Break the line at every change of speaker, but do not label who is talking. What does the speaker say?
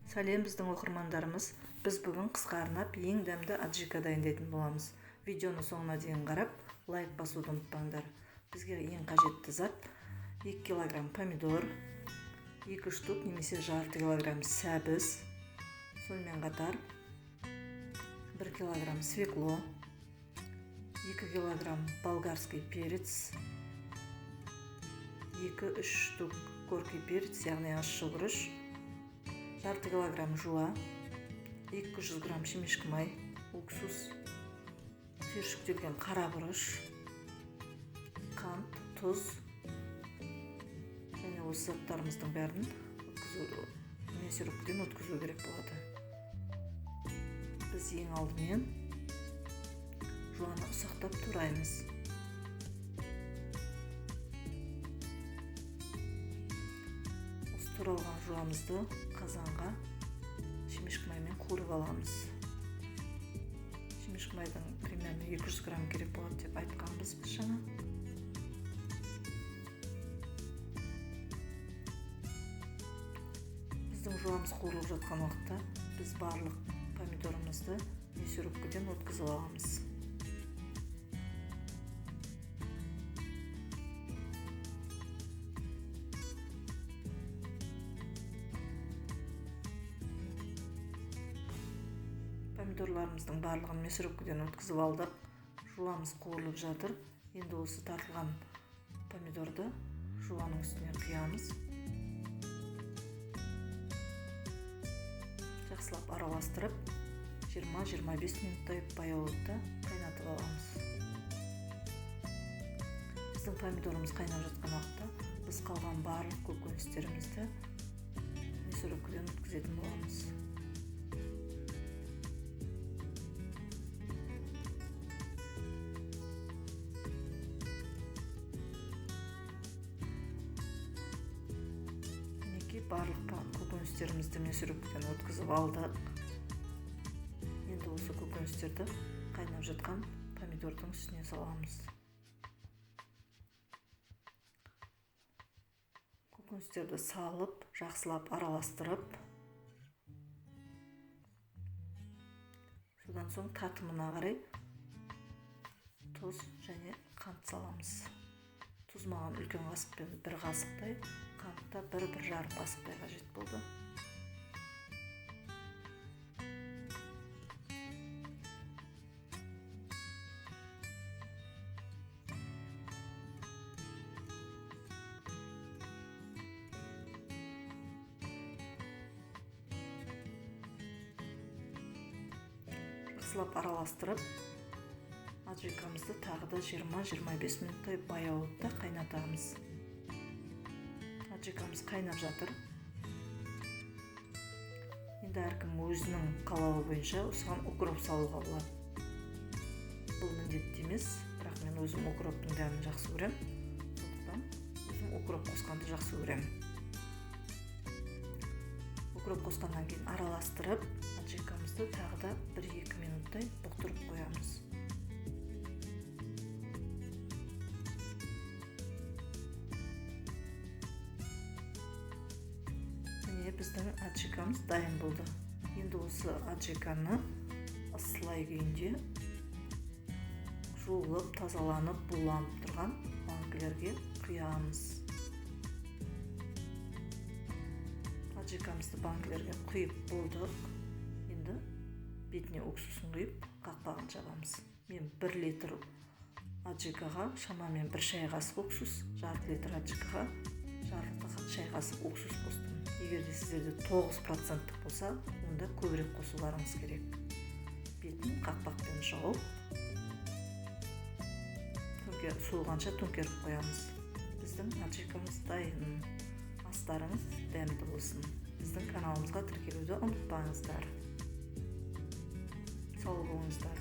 Сәлем біздің оқырмандарымыз. Біз бүгін қысқа арнап ең дәмді аджика дайындайтын боламыз. Видеоны соңына дейін қарап, лайк басуды ұмытпаңдар. Бізге ең қажетті зат 2 килограмм помидор, 2 штук немесе жарты килограмм сәбіз, сонымен қатар 1 килограмм свекло, 2 килограмм болгарский перец, 2-3 штук горький перец, яғни ащы бұрыш, жарты килограмм жуа, 200 грамм шемешкі май, уксус, түйіршіктелген қара бұрыш, қант, тұз және осы заттарымыздың бәрін мясорубкадан өткізу керек болады. Біз ең алдымен жуаны ұсақтап тураймыз. Осы туралған жуамызды қазанға шемешкі маймен қуырып аламыз. Шемешкі майдың примерно 200 грамм керек болады деп айтқанбыз біз жаңа. Біздің жуамыз қуырылып жатқан уақытта біз барлық помидорымызды мясорубкадан өткізіп аламыз. Помидорларымыздың барлығын мясорубкадан өткізіп алдық. Жуамыз қуырылып жатыр. Енді осы тартылған помидорды жуаның үстіне құямыз. Жақсылап араластырып 20-25 минуттай баяу отта қайнатып аламыз. Біздің помидорымыз қайнап жатқан уақытта біз қалған барлық көкөністерімізді мясорубкадан өткізетін боламыз. Мінекей барлық көкөністерімізді мясорубкадан өткізіп алдық. Енді осы көкөністерді қайнап жатқан помидордың үстіне саламыз. Көкөністерді салып, жақсылап араластырып, содан соң татымына қарай тұз және қант саламыз. Тұз маған үлкен қасықпен бір қасықтай, қант та 1-1,5 қасықтай қажет болды. Жақсылап араластырып, аджикамызды тағы да 20-25 минуттай баяу отта қайнатамыз. Аджикамыз қайнап жатыр. Енді әркім өзінің қалауы бойынша осыған укроп салуға болады. Бұл міндетті емес, бірақ мен өзім укроптың дәмін жақсы көремін. Сондықтан өзім укроп қосқанды жақсы көремін. Укроп қосқаннан кейін араластырып, аджикамызды тағы да 1-2 минуттай бұқтырып қоямыз. Міне біздің аджикамыз дайын болды. Енді осы аджиканы ысылай күйінде жуылып, тазаланып, буланып тұрған банкілерге құямыз. Аджикамызды банкілерге құйып болдық. Енді бетіне уксусын құйып, қақпағын жабамыз. Мен 1 литр аджикаға шамамен 1 шай қасық уксус, жарты литр аджикаға жарты шай қасық уксус қостым. Егер де сіздерде 9% болса, онда көбірек қосуларыңыз керек. Бетін қақпақпен жауып, суығанша төңкеріп қоямыз. Біздің аджикамыз дайын. Астарыңыз дәмді болсын. Біздің каналымызға тіркелуді ұмытпаңыздар. Сау болыңыздар.